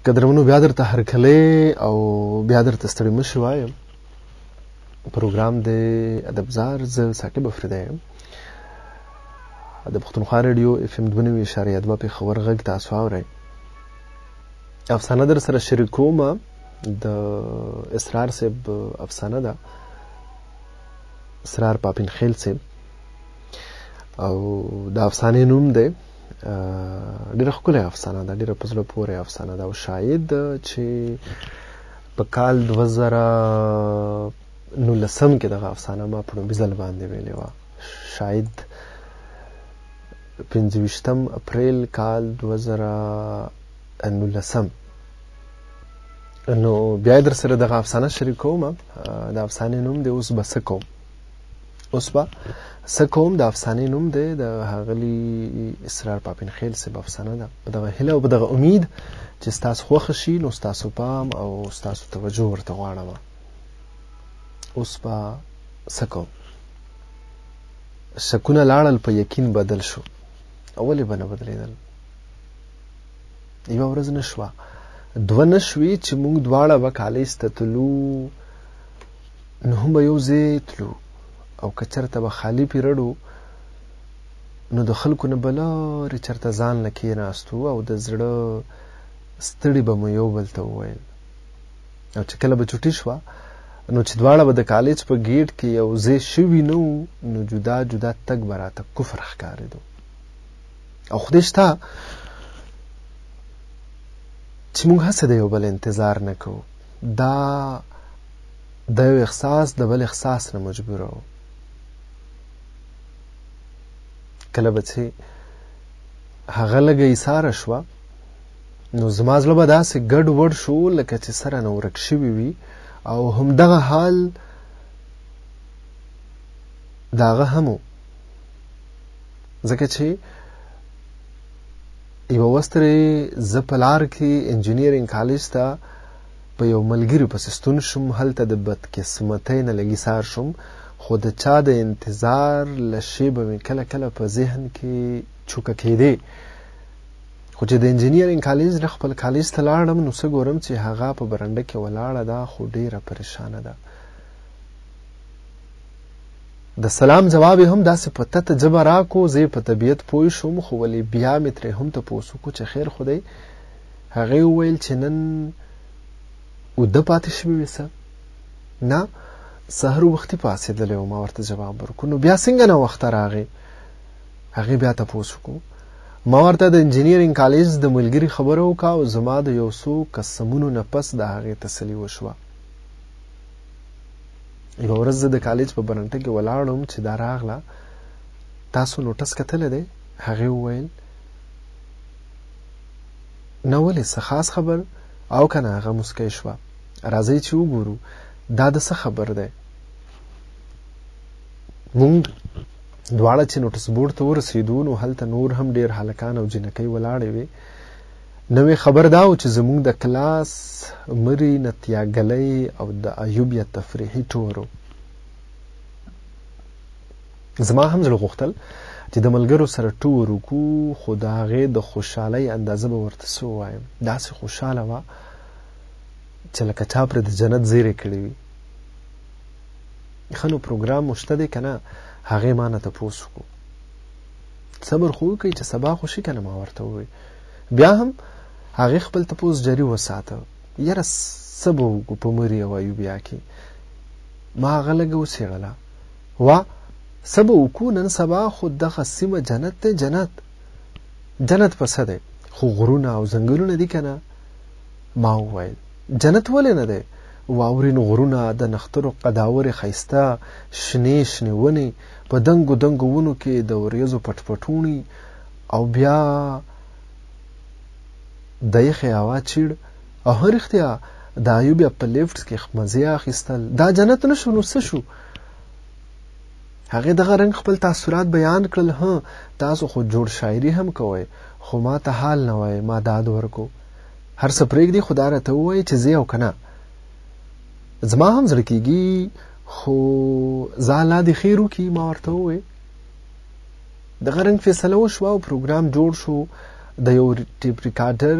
قدرمنو بیا درته هرکلی او بیا درته ستړي مه شي وایم. پروګرام د ادبزار، زه ثاقب افریدی یم، د پښتونخوا ریډیو اف ام 92.2 پېښور غږ تاسو اورئ. افسانه در سره شریکوم، د اسرار صاحب افسانه ده، اسرار پاپین خیل صاحب، او د افسانې نوم دی. ډېره ښکلې افسانه ده، ډېره په زړه پورې افسانه ده، او شاید چې په کال 2019 کې دغه افسانه ما په لومړي ځل باندې ویلې وه، شاید 25 اپریل کال 2019. نو بیا در سره دغه افسانه شریکوم. د افسانې نوم دی اوس به څه کوم. اوس به څه کوم د افسانې نوم دی، د ښاغلي اسرار پاپین خیل صاحب افسانه ده. په دغه هیله او په دغه امید چې ستاسو خوښ شي، نو ستاسو پام او ستاسو توجه ورته غواړم. اوس به څه کوم. شکونه لاړل په یقین بدل شو، او ولې به نه بدلېدل؟ یوه ورځ نه شوه، دوه نه شوې چې موږ دواړه به کالج ته تلو، نو هم به یو ځای تلو، او که چېرته به خالي پیرډ و نو د خلکو نه به لرې چېرته ځان له کېناستو، او د زړه ستړي به مو یو بل ته وویل. او چې کله به چوټي شوه نو چې دواړه به د کالج په ګیټ کې یو ځای شوي نه وو، نو جدا جدا تګ به راته کفر ښکارېدو. او خدای شته چې موږ هسې د یو بل انتظار نه کوو، دا د یو احساس د بل احساس نه مجبوره وو. کله به چې هغه لږه ایساره شوه نو زما زړه به داسې ګډ وډ شو لکه چې سره نه ورک شوي وي، او همدغه حال د هغه هم و، ځکه چې یوه ورځ ترې زه په لار کې انجینرینګ کالج ته په یو ملګري پسې ستون شوم. هلته د بدقسمتۍ نه لږ ایسار شوم، خو د چا د انتظار له شیبه مې کله کله په ذهن کې چوکه کېدې. خو چې د انجینرینګ کالج نه خپل کالج ته لاړم، نو څه ګورم چې هغه په برنډه کې ولاړه ده، خو ډېره پریشانه ده. د سلام جواب یې هم داسې په تته ژبه راکو، زه یې په طبیعت پوه شوم، خو ولې بیا مې ترې هم تپوس وکړو چې خیر خو دی. هغې وویل چې نن اوده پاتې شوې وې. څه نه، سهار وختي پاڅېدلی وم. ما ورته جواب ورکړو. نو بیا څنګه ناوخته راغی؟ هغې بیا تپوس وکړو. ما ورته د انجینرینګ کالج د ملګري خبره وکړه، او زما د یو څو قسمونو نه پس د هغې تسلي وشوه. یوه ورځ زه د کالج په برنټه کې ولاړم چې دا راغله. تاسو نوټس کتلی دی؟ هغې وویل نه، ولې څه خاص خبر؟ او که نه؟ هغه موسکی شوه. راځئ چې وګورو دا د څه خبر دی. موږ دواړه چې نوټس بورډ ته ورسېدو، نو هلته نور هم ډېر هلکان او جینکۍ ولاړې وې. نوې خبر دا و چې زموږ د کلاس مري نتیاګلۍ او د ایوب یا تفریحي ټور و. زما هم زړه غوښتل چې د ملګرو سره ټور وکړو، خو د هغې د خوشحالۍ اندازه به ورته څه ووایم. داسې خوشحاله وه چې لکه چا پرې د جنت زیری کړی وي. ښه نو پروګرام مو شته دی که نه؟ هغې ما نه تپوس وکړو. صبر خو وکړئ چې سبا خو شي که نه؟ ما ورته وویل. بیا هم هغې خپل تپوس جاري وساته. یاره څه به وکړو په مري او ایوبیا کې؟ ما هغه لږه وڅېړله. وا څه به وکړو، نن سبا خو دغه سیمه جنت دی. جنت جنت په څه دی؟ خو غرونه او ځنګلونه دي که نه؟ ما وویل جنت ولې نه دی؟ واورین غرونه، د نښترو قداورې ښایسته شنې شنې ونې، په دنګو دنګو ونو کې د وریځو پټپټوڼي، او بیا د یخې هوا چیړ، او هر رښتیا د ایوبیا په لیفټ کې مزې اخیستل. دا جنت نه شو نو څه شو؟ هغې دغه رنګ خپل تاثرات بیان کړل. ها تاسو خو جوړ شاعري هم کوئ، خو ما ته حال نه وایي. ما داد ورکو، هر څه پرېږدي خو دا راته ووایي چې ځې او که نه. زما هم زړه کېږي، خو ځه الله دې خیر وکړي. ما ورته وویل. دغه رنګ فیصله وشوه او پروګرام جوړ شو. د یو ټیپ ریکارډر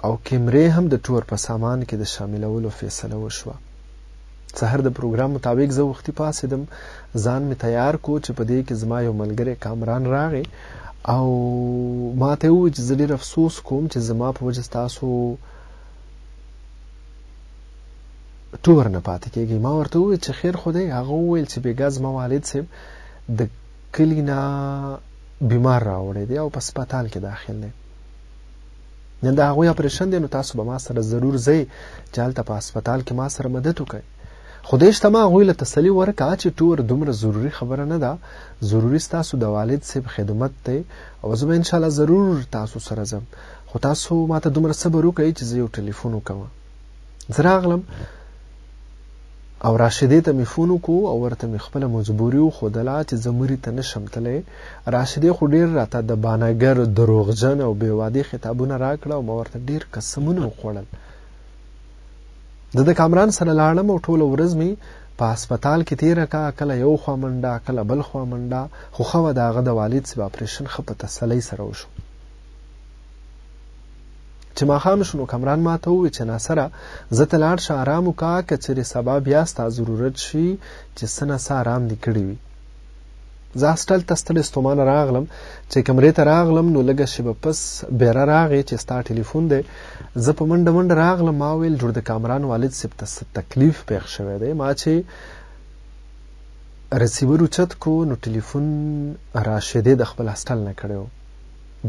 او کیمرې هم د ټور په سامان کې د شاملولو فیصله وشوه. سهار د پروګرام مطابق زه وختي پاڅېدم، ځان مې تیار کو چې په دې کې زما یو ملګری کامران راغی او ما ته یې وویل چې زه ډېر افسوس کوم چې زما په وجه ستاسو ټور نه پاتې کېږي. ما ورته وویل چې خیر خو دی. هغه وویل چې بېګا زما والد صاحب د کلي نه بیمار راوړی دی او په هسپتال کې داخل دی، نن د هغوی اپریشن دی، نو تاسو به ما سره ضرور ځئ چې هلته په هسپتال کې ما سره مدد وکړئ. خدای شته ما هغوی له تسلي ورکړه چې ټور دومره ضروري خبره نه ده، ضروري ستاسو د والد صاحب خدمت دی او زه به انشاءالله ضرور تاسو سره ځم، خو تاسو ما ته دومره صبر وکړئ چې زه یو ټلیفون وکړم. زه راغلم او راشدې ته مې فون وکړو او ورته مې خپله مجبوري وښودله چې زه مري ته نه شم تللی. راشدې خو ډېر راته د بانګر، دروغجن او بې وعدې خطابونه راکړه او ما ورته ډېر قسمونه وخوړل. زه د کامران سره لاړم او ټوله ورځ مې په هسپتال کې تېره کړه، کله یو خوا منډه کله بل خوا منډه، خو ښه وه د هغه د والد صاحب اپریشن ښه په تسلۍ سره وشو. چې ماښام شو نو کامران ما ته وویل چې ناصره زه ته لاړ شه ارام وکړه، که چېرې سبا بیا ستا ضرورت شي چې څه نه څه ارام دې کړي وي. زه هاسټل ته ستړی ستومانه راغلم، چې کمرې ته راغلم نو لږه شېبه پس بیره راغی چې ستا ټلیفون دی. زه په منډه منډه راغلم، ما ویل جوړ د کامران والد صاحب ته څه تکلیف پېښ شوی دی. ما چې رسیور اوچت کو نو ټلیفون راشدې د خپل هاسټل نه کړی و.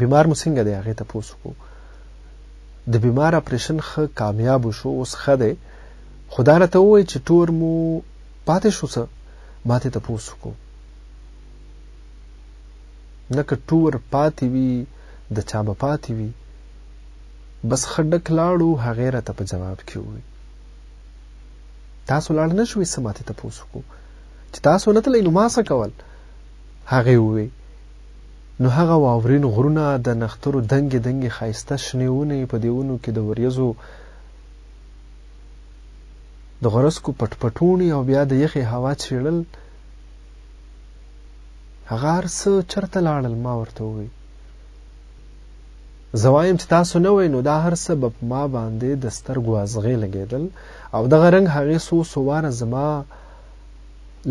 بیمار مو څنګه دی؟ هغې تپوس وکړو. د بیمار اپریشن ښه کامیاب شو، اوس ښه دی، خو دا راته ووایي چې ټور مو پاتې شو څه؟ ما ترې تپوس وکړو. نه که ټور پاتې وي د چا به پاتې وي، بس ښه ډک لاړو. هغې راته په جواب کې وویل تاسو لاړ نه شوئ څه؟ ما ترې تپوس وکړو چې تاسو نه تلئ نو ما څه کول؟ هغې وویل نو هغه واورین غرونه، د نښترو دنګې دنګې ښایسته شنې ونې، په دې ونو کې د وریځو د غرسکو پټپټوڼي او بیا د یخې هوا چیړل، هغه هر څه چېرته لاړل؟ ما ورته وویل زه وایم چې تاسو نه وئ نو دا هر څه به په ما باندې د سترګو ازغې لګېدل او دغه رنګ هغې څو څو واره زما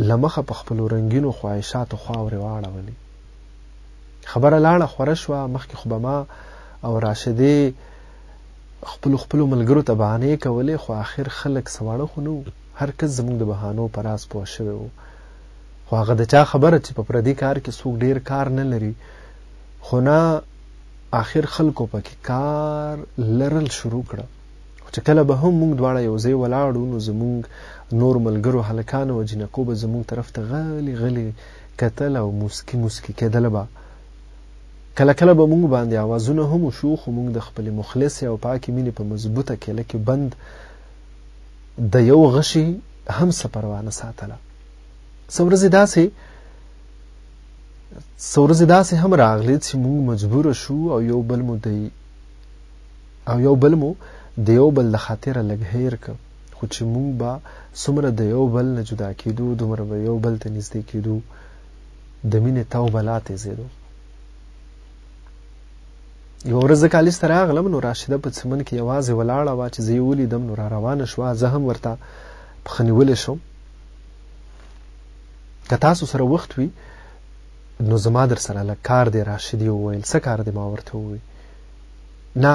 له مخه په خپلو رنګینو خواهشاتو خاورې واړولې. خبره لاړه خوره شوه. مخکې خو به ما او راشدې خپلو خپلو ملګرو ته بهانې کولې، خو آخر خلک څه واړه خو نه وو، هر کس زموږ د بهانو په راز پوه شوی و. خو هغه د چا خبره چې په پردي کار کې څوک ډېر کار نه لري، خو نه آخر خلکو پکې کار لرل شروع کړه. خو چې کله به هم موږ دواړه یو ځای ولاړو نو زموږ نور ملګرو هلکانو او جینکو به زموږ طرف ته غلي غلي کتل او موسکي موسکي کېدل به. کله کله به موږ باندې اوازونه هم وشو، خو موږ د خپلې مخلصې او پاکې مینې په مضبوطه کیله کې بند د یو غشي هم څه پروا نه ساتله. څه ورځې داسې هم راغلې چې موږ مجبوره شو او یو بل مو د یو بل د خاطره لږ هېر کړ. خو چې موږ به څومره د یو بل نه جدا کېدو دومره به یو بل ته نږدې کېدو، د مینې تاو به لا تېزېدو. یوه ورځ زه کالج ته راغلم نو راشده په چمن کې یوازې ولاړه وه. چې زه یې ولیدم نو را روانه شوه، زه هم ورته پښه نیولی شوم. که تاسو سره وخت وي نو زما در سره لږ کار دی. راشدې وویل څه کار دی؟ ما ورته وویل نه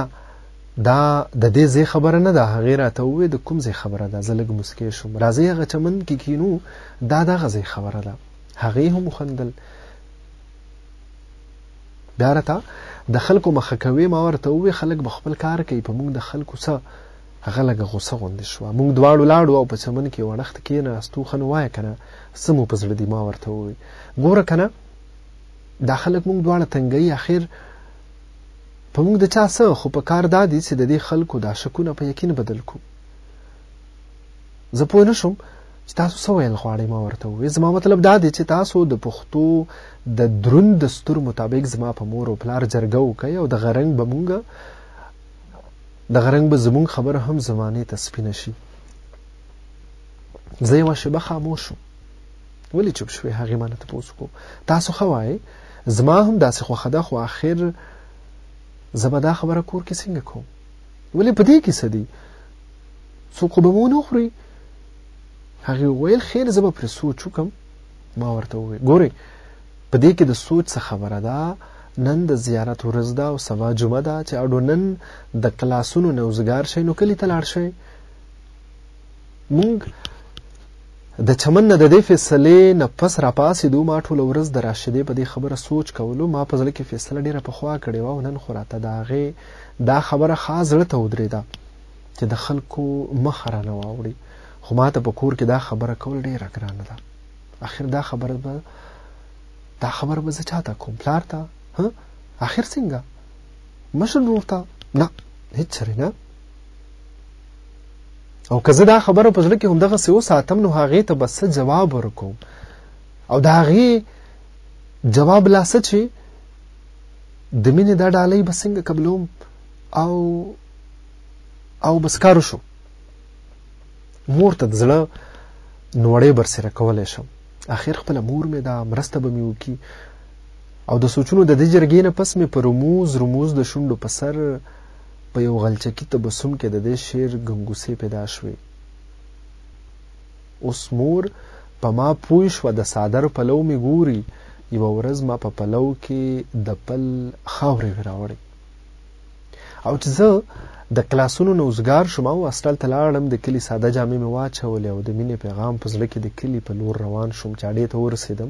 دا د دې ځای خبره نه ده. هغې راته وویل د کوم ځای خبره ده؟ زه لږ موسکی شوم. راځئ هغه چمن کې کینو، دا دغه ځای خبره ده. هغې هم وخندل. بیا راته د خلکو مخه کوي. ما ورته وویل خلک به خپل کار کوي، په موږ د خلکو څه؟ هغه لږه غوسه غوندې شوه. موږ دواړو لاړو او په چمن کې یو اړخ ته کېناستو. ښه نو وایه که نه څه مو په زړه دي؟ ما ورته وویل ګوره که نه دا خلک موږ دواړه تنګوي، اخر په موږ د چا څه، خو په کار دا دي چې د دې خلکو دا شکونه په یقین بدل کړو. زه پوه نه شوم چې تاسو څه ویل غواړئ. ما ورته وویل زما مطلب دا دی چې تاسو د پښتو د دروند دستور مطابق زما په مور او پلار جرګه وکړئ او دغه رنګ به مونږ دغه رنګ به زمونږ خبره هم زمانې ته سپینه شي. زه یوه شېبه خاموش شوم. ولې چوپ شوې؟ هغې ما نه تپوس وکړو. تاسو ښه وایئ، زما هم داسې خوښه ده، خو آخر زه به دا خبره کور کې څنګه کوم؟ ولې په دې کې څه دي؟ څوک خو به مو نه خوري. هغې وویل خیر، زه به پرې سوچ وکړم. ما ورته وویل ګورئ په دې کې د سوچ څه خبره ده، نن د زیارت ورځ ده او سبا جمعه ده، چې اډو نن د کلاسونو نه وزګار شئ نو کلي ته لاړ شئ. مونږ د چمن نه د دې فیصلې نه پس راپاڅېدو. ما ټوله ورځ د راشدې په دې خبره سوچ کولو. ما په زړه کې فیصله ډېره پخوا کړې وه او نن خو راته د هغې دا خبره خاص زړه ته ودرېده چې د خلکو مخه رانه واوړي، خو ما ته په کور کې دا خبره کول ډېره ګرانه ده. اخر دا خبره به زه چاته کوم؟ پلار ته؟ ها اخر څنګه؟ مشر ورور ته؟ نه، هېڅ چېرې نه. او که زه دا خبره په زړه کې همدغسې وساتم نو هغې ته به څه جواب ورکوم، او د هغې جواب لا څه چې د مینې دا ډالۍ به څنګه قبلوم او بس کار وشو. مور ته د زړه نوړې برسېره کولی شم. اخر خپله مور مې ده، مرسته به مې وکړي. او د سوچونو د دې جرګې نه پس مې په رموز رموز د شونډو په سر په یو غلچکي تبسم کې د دې شعر ګنګوسې پیدا شوې. اوس مور په ما پوه شوه، د څادر پلو مې ګوري. یوه ورځ ما په پلو کې د پل خاورې راوړې. او چې زه د کلاسونو نه وزګار شوم او هاسټل ته لاړم، د کلي ساده جامې مې واچولې او د مینې پیغام په زړه کې د کلي په لور روان شوم. چې اډې ته ورسېدم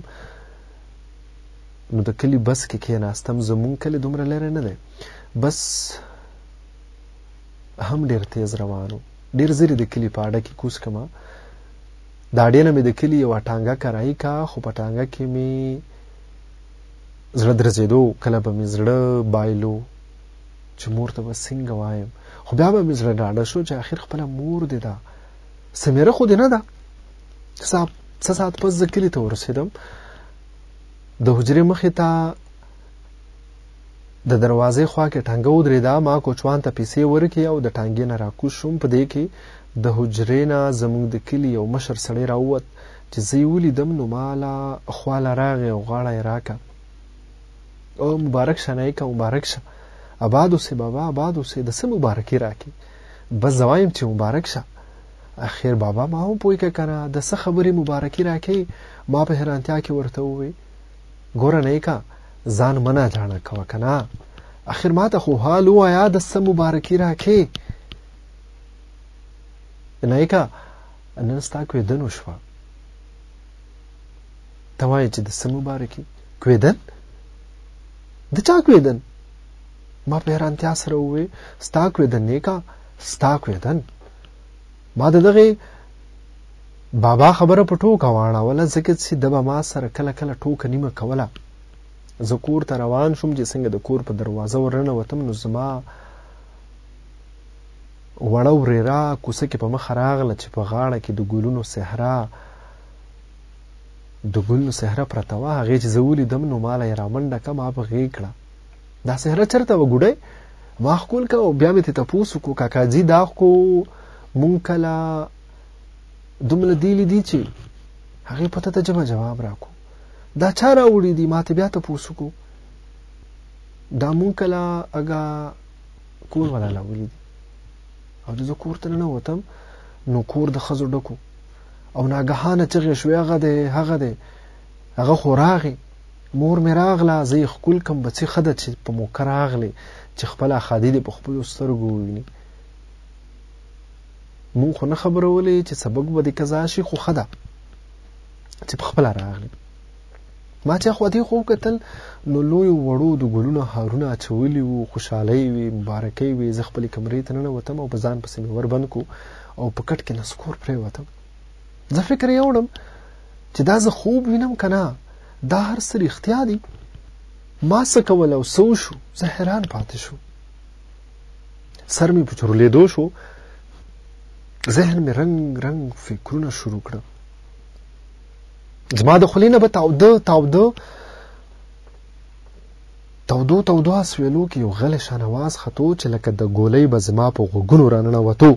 نو د کلي بس کې کېناستم. زمونږ کلی دومره لرې نه دی، بس هم ډېر تیز روان و. ډېر زر د کلي په اډه کې کوز کړم. د اډې نه مې د کلي یوه ټانګه کرایي کا، خو په ټانګه کې مې زړه درزېدو. کله به مې زړه بایلو چې مور ته به څنګه وایم، خو بیا به مې زړه ډاډه شو چې اخر خپله مور دې ده، سمیره خو دې نه ده. څه ساعت پس زه کلي ته ورسېدم. د حجرې مخې ته د دروازې خوا کې ټانګه ودرېده. ما کوچوان ته پیسې ورکړې او د ټانګې نه راکوز شوم. په دې کې د حجرې نه زموږ د کلي یو مشر سړی راووت. چې زه یې ولیدم نو ما له خواله راغی او غاړه یې راکړه. او مبارک شه نیکه، مبارک شه، اباد اوسې بابا، اباد اوسې. د څه مبارکي راکې؟ بس زه وایم چې مبارک شه. اخر بابا ما هم پوه کړه که نه، د څه خبرې مبارکي راکې؟ ما په حیرانتیا کې ورته وویل ګوره نیکه، ځان مه ناجاڼه کوه که نه، اخر ما ته خو حال ووایه، د څه مبارکي راکې؟ نیکه نن ستا کوېدن وشوه. ته وایې چې د څه مبارکي؟ کوېدن؟ د چا کوېدن؟ ما په حیرانتیا سره وویل ستا کوېدن نیکه، ستا کوېدن. ما د دغې بابا خبره په ټوکه واړوله، ځکه چې ده به ما سره کله کله ټوکه نیمه کوله. زه کور ته روان شوم. چې څنګه د کور په دروازه ورننوتم نو زما وړه ورېره کوڅه کې په مخه راغله چې په غاړه کې د ګلونو صحرا پرته وه. هغې چې زه ولیدم نو ماله یې رامنډه کړه، ما په غېږ کړه. دا صحرا چېرته وه ګوډی؟ ما ښکل کړه او بیا مې ترې تپوس وکړو، کاکاجي دا خو مونږ کله دومره دیلي دي چې هغې په تته ژبه جواب راکړو. دا چا راوړي دي؟ ما ته بیا تپوس وکړو. دا مونږ کله هغه کور والا راوړي دي. او چې زه کور ته ننوتم نو کور د ښځو ډک و او ناګهانه چغې شوې، هغه دی، هغه دی، هغه خو راغی. مور مې راغله، زه یې ښکل کړم. بچي ښه ده چې په موقع راغلې چې خپله ښادي دې په خپلو سترګو وویني. مونږ خو نه خبرولې چې سبق به دې قضا شي، خو ښه ده چې په خپله راغلې. ما چې اخوا دې خو وکتل نو لویو وړو د ګلونو هارونه اچولي وو، خوشحالۍ وې، مبارکۍ وې. زه خپلې کمرې ته ننوتم او په ځان پسې مې ور بند کړو او په کټ کې نسکور پرېوتم. زه فکر یوړم چې دا زه خوب وینم که نه، دا هر څه رښتیا دي. ما څه کول او څه وشو؟ زه حیران پاتې شو. سر مې په چورلېدو شو، ذهن مې رنګ رنګ فکرونه شروع کړه. زما د خولې نه به تاوده تاوده تودو تودو اسویلو کې یو غلی شان اواز ختو چې لکه د ګولۍ به زما په غوږونو راننوتو.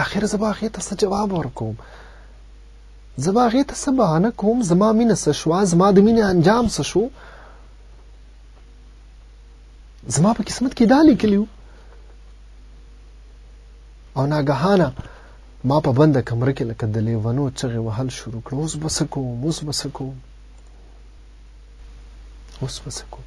اخر زه به هغې ته څه جواب ورکوم؟ زه به هغې ته څه بهانه کوم؟ زما مینه څه شوه؟ زما د مینې انجام څه شو؟ زما په قسمت کې دا لیکلي وو. او ناګهانه ما په بنده کمره کې لکه د لیونو چغې وهل شروع کړه، اوس به څه کوم، اوس به څه کوم، اوس به څه کوم.